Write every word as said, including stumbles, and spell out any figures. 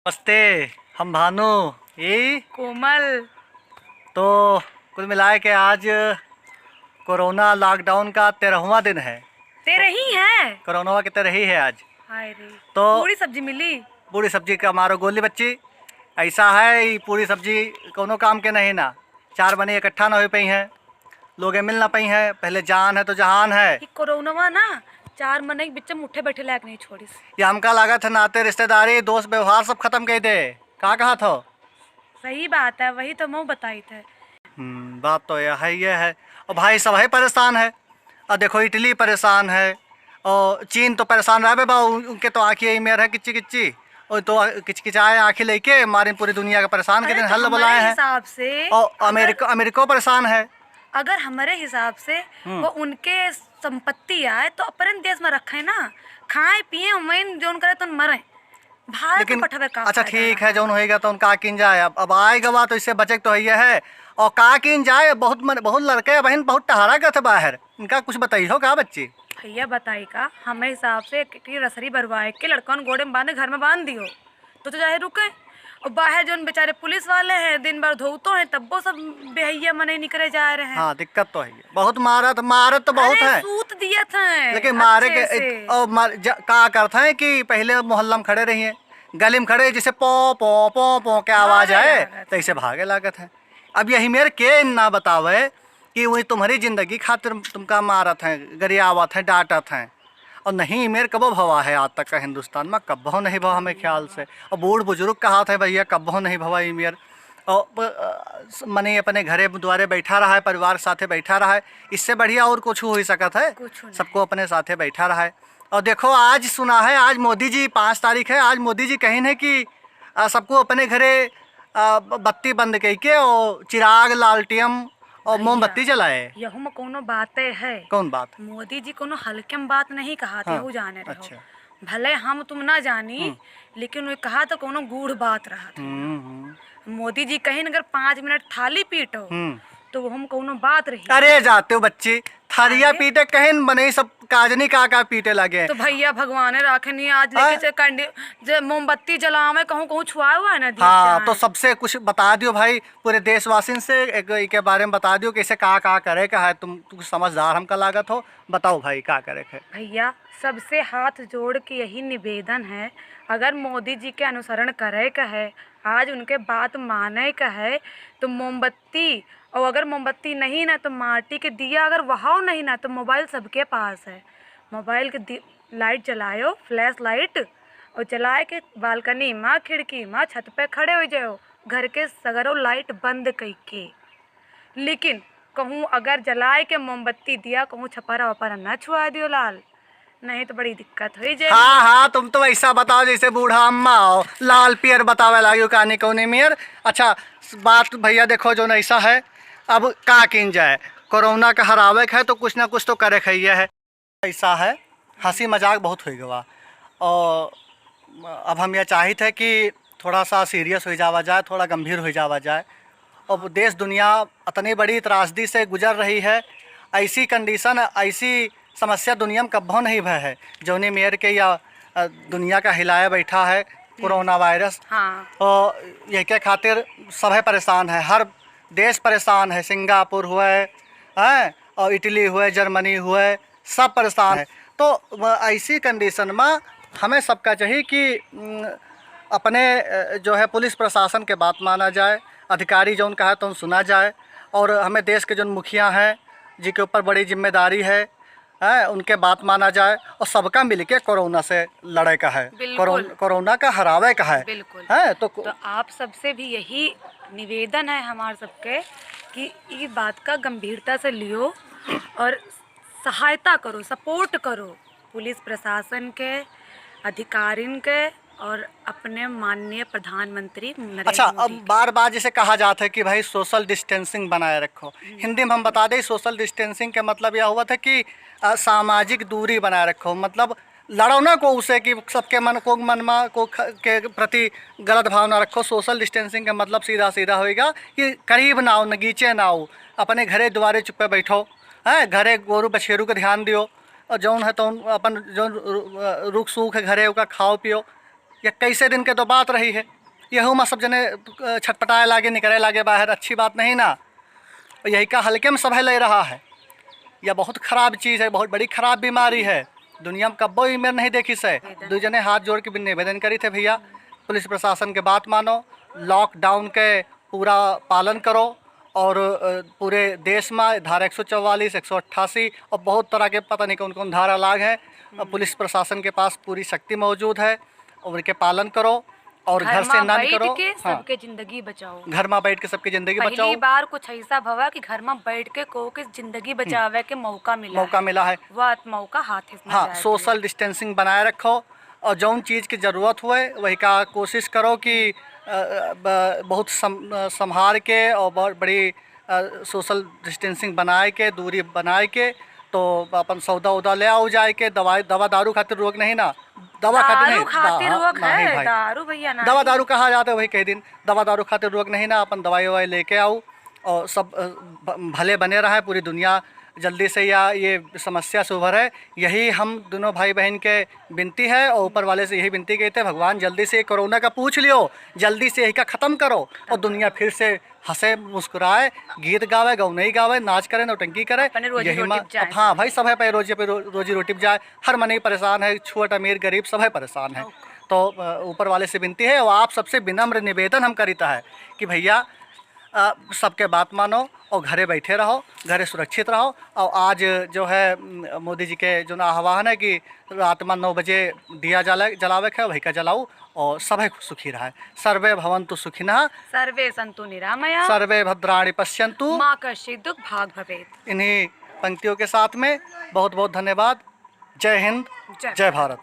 नमस्ते, हम भानु, ई कोमल। तो कुल मिलाए के आज कोरोना लॉकडाउन का तेरहवाँ दिन है। तेरह ही है? कोरोना के तेरह ही है आज। हाय रे। तो पूरी सब्जी मिली? पूरी सब्जी का मारो गोली बच्ची, ऐसा है, ई पूरी सब्जी कौनो काम के नहीं ना। चार मने इकट्ठा ना हो पई हैं, लोगे मिल ना पई हैं। पहले जान है तो जहान है। ई कोरोनवा ना चार मनई के बीच में उठे बैठे लायक नहीं छोड़िस। ये हमका लागत है नाते रिश्तेदारी, दोस्त व्यवहार सब खत्म कर दे। का कहत हो? सही बात है, वही तो मैं बताई थे। हम्म, बात तो यह है, ये है। और भाई सब है परेशान है। और देखो इटली परेशान है, और चीन तो परेशान रहबे बा, उन-, उनके तो आँखी यही मेर है किच्ची किच्ची, और तो किचकिचाए आँखी लेके मारे पूरी दुनिया का परेशान के अरे दिन तो हल्ला हमारे बुलाए हैं। हिसाब से और अगर अमेरिका, अमेरिको परेशान है। अगर हमारे हिसाब से हम्म। वो उनके संपत्ति आए तो अपने देश में रखे ना, खाए पिए वहीं जोन करे तो मरे। भारत लेकिन पठवे का अच्छा फायदा ठीक रहा? है, जौन होइगा तो उनका किन जाए। अब, अब आए गवा तो इससे बचे के तो है है। और का किन जाए, बहुत मन, बहुत लड़के बहन बहुत टहरा गए थे बाहर, इनका कुछ बताई हो का बच्ची? भैया बताई का, हमें हिसाब से एक, एक रसरी बरवाए के लड़कन गोड़े में बांधे घर में बांध दियो, तो, तो चाहे रुके। और बाहर जौन बेचारे पुलिस वाले हैं, दिन भर धोतो हैं, तब्बो सब बेहैया मनई निकरे जा रहे हैं। हाँ, दिक्कत तो है, बहुत मारत, मारत तो बहुत अरे, है। सूत दिए थे लेकिन मारे अच्छे के से। और मार, ज-, का करते हैं कि पहले मोहल्ला में खड़े रहिए, गली में खड़े, जैसे पो, पो, पो, पो के आवाज भागे आए, लागत तो ऐसे है। भागे लागत है। अब यही मेरे के ना बतावे कि वही तुम्हारी जिंदगी खातिर तुमका मारत हैं, गरियावत हैं, डांटत हैं। और नहीं मेर कबो भवा है आज तक का हिंदुस्तान में, कब्बो नहीं भवा हमें ख्याल से। और बूढ़ बुजुर्ग कहा था भैया कब्बो नहीं भवा ई मेर। और ब-, अ, स-, मने अपने घरे द्वारे बैठा रहा है, परिवार के साथे बैठा रहा है, इससे बढ़िया और कुछ हो ही सकत है? कुछ नहीं। सबको अपने साथे बैठा रहा है। और देखो आज सुना है, आज मोदी जी, पाँच तारीख है, आज मोदी जी कहिन है कि, आ, सबको अपने घरे, आ, ब-, बत्ती बंद कइके और चिराग, लालटेम और अइया, मोमबत्ती जलाए। यहू में कौनो बाते है? कौन बात? मोदी जी कौनो हल्के में बात नहीं कहा थे, हाँ, यहू जाने रहो। अच्छा। भले हम तुम ना जानी, हम्म। लेकिन वो कहा तो कौनो गूढ़ बात रहा था। हम्म, हम्म। मोदी जी कहिन अगर पाँच मिनट थाली पीटो, हम्म। तो वो हम कौनो बात रही। अरे जाते हो बच्ची, थरिया अरे? पीटे कहिन, मनई सब काजनी का का पीटे लगे। तो भैया भगवान राखे नहीं, आज लेके हाँ? जे कंडी-, जे मोमबत्ती जलावे, कहूँ, कहूँ छुआ हुआ है ना, देख हाँ, जाए। तो सबसे कुछ बता दियो भाई, पूरे देशवासिन से एक, एक के बारे में बता दियो, कैसे का का करे का है, तुम, तुम समझदार हमका लागत हो, बताओ भाई, का करे के है? भैया, सबसे हाथ जोड़ के यही निवेदन है, अगर मोदी जी के अनुसरण करे का है, आज उनके बात माने का है, तो मोमबत्ती, और अगर मोमबत्ती नहीं ना, तो माटी के दिया, अगर वहाव नहीं ना, तो मोबाइल सबके पास है। मोबाइल के दि-, लाइट जलायो, फ्लैश लाइट, और जलाए के बालकनी मा, खिड़की मा, छत पे खड़े हो जाओ, घर के सगरो लाइट बंद कइके। लेकिन कहूँ अगर जलाए के मोमबत्ती दिया, कहूँ छपरा वपरा ना छुआ दियो लाल, नहीं तो बड़ी दिक्कत हो जाए। हाँ, हाँ, तुम तो ऐसा बताओ जैसे बूढ़ा अम्मा हो, लाल पियर बतावे लागियो कानी कौनी मियर। अच्छा, बात भैया देखो जो ऐसा है, अब का किन जाए, कोरोना का हरावे के है तो कुछ ना कुछ तो करे के है। ऐसा है, हंसी मजाक बहुत हो गवा, और अब हम यह चाहित है कि थोड़ा सा सीरियस हो जावा जाए, थोड़ा गंभीर हो जावा जाए। अब देश दुनिया इतनी बड़ी त्रासदी से गुजर रही है, ऐसी कंडीशन, ऐसी समस्या दुनिया में कब्बो नहीं भय है, जौनी मेर के या, अ, दुनिया का हिलाया बैठा है कोरोना वायरस। हाँ। तो यह के खातिर सभे परेशान है, हर देश परेशान है, सिंगापुर हुए, हैं, और इटली हुए, जर्मनी हुए, सब परेशान है। तो, अ, ऐसी कंडीशन में हमें सबका चाहिए कि, उम, अपने, अ, जो है पुलिस प्रशासन के बात माना जाए, अधिकारी जौन कहा तो सुना जाए, और हमें देश के जौन मुखिया हैं, जिनके ऊपर बड़ी जिम्मेदारी है, हैं, उनके बात माना जाए और सबका मिलके कोरोना से लड़े का है, बिल्कुल। कोरोन-, कोरोना का हरावे का है। बिल्कुल। हैं, तो को- तो आप सबसे भी यही निवेदन है हमार सबके कि ई बात का गंभीरता से लियो और सहायता करो, सपोर्ट करो पुलिस प्रशासन के, अधिकारिन के और अपने माननीय प्रधानमंत्री नरेंद्र अच्छा, मोदी अब के। बार बार जैसे कहा जाता है कि भाई सोशल डिस्टेंसिंग बनाए रखो, हम्म। हिंदी में हम बता दें, सोशल डिस्टेंसिंग के मतलब यह हुआ था कि, अ, सामाजिक दूरी बनाए रखो, मतलब लड़ो ना को उसे कि सबके मन को, मन मा को ख-, के प्रति गलत भावना रखो। सोशल डिस्टेंसिंग का मतलब सीधा सीधा होएगा कि करीब ना आओ, नगीचे ना आओ, अपने घरे द्वारे चुप्पे बैठो, हैं, घरे गोरू बछेरू का ध्यान दियो, और जौन है तो अपन जौन रु-, रु-, रुख सूख है घरे ओका खाओ पियो। या कैसे दिन के तो बात रही है, यहू मा सब जने, अ, छटपटाए लागे, निकरे लागे बाहर, अच्छी बात नहीं ना। यही का हल्के में सभे ले रहा है, या बहुत खराब चीज है, बहुत बड़ी खराब बीमारी है, दुनिया में कब्बो ई मेर नहीं देखी से। दू जने हाथ जोड़ के भी निवेदन करी थे भैया, पुलिस प्रशासन के बात मानो, lockdown के पूरा पालन करो और, अ, पूरे देश में धारा एक सौ चौवालीस, एक सौ अट्ठासी और बहुत तरह के पता नहीं कौन कौन धारा लाग है। अ, पुलिस प्रशासन के पास पूरी शक्ति मौजूद है और इनके पालन करो और घर से ना निकलो। के हाँ। सबके जिंदगी बचाओ। घर में बैठ के सबके जिंदगी बचाओ। पहली बार कुछ ऐसा भवा कि घर में बैठ के को के जिंदगी बचावे के मौका मिला मौका है। मिला है। वह मौका हाथ से ना हाँ, जाए। Social distancing बनाए रखो और जौन चीज की जरूरत हुए वही का कोशिश करो कि, अ, ब-, बहुत सम-, अ, संभार के और बहुत बड़ी, अ, social distancing बनाए के, दूरी बनाए के, तो अपन सौदा उदा ले आओ जाए के, दवाई, दवा दारू खातिर रोक नहीं ना, दवा खातिर दारू नहीं, दा-, खातिर हाँ, रोक नहीं है, भाई। दारू भैया ना दवा है। दारू कहा जाता है वही कह दिन, दवा दारू खातिर रोक नहीं ना, अपन दवाई ववाई लेके आओ और सब, अ, ब-, भले बने रहे पूरी दुनिया। जल्दी से या ये समस्या से उभरे, यही हम दोनों भाई बहन के विनती है और ऊपर वाले से यही विनती कहते हैं, भगवान जल्दी से ये कोरोना का पूछ लियो, जल्दी से यही का खत्म करो और दुनिया फिर से हंसे, मुस्कुराए, गीत गावे, गौनई गावे, नाच करे, नौटंकी करे। अपने रोजी यही रोटी मा-, पे जाए। हाँ भाई, सभे पे रोजी पे रो-, रोजी रोटी पे जाए। हर मनई परेशान है, छोट अमीर गरीब सभे परेशान है। ओके। तो, अ, ऊपर वाले से विनती है और आप सबसे विनम्र निवेदन हम करिता है कि भैया, अ, सबके बात मानो और घरे बैठे रहो, घरे सुरक्षित रहो। और आज जो है, म, मोदी जी के जो ना आह्वान है कि रात में नौ बजे दिया जला-, जलावे के है, वही का जलाऊ और सभे सुखी रहे। सर्वे भवन्तु सुखिनः। सर्वे सन्तु निरामया। सर्वे भद्राणि पश्यन्तु। माँ कश्चित् दुख भाग भवेत्। इन्हीं पंक्तियों के साथ में बहुत बहुत धन्यवाद। जय हिंद, जय जय भारत।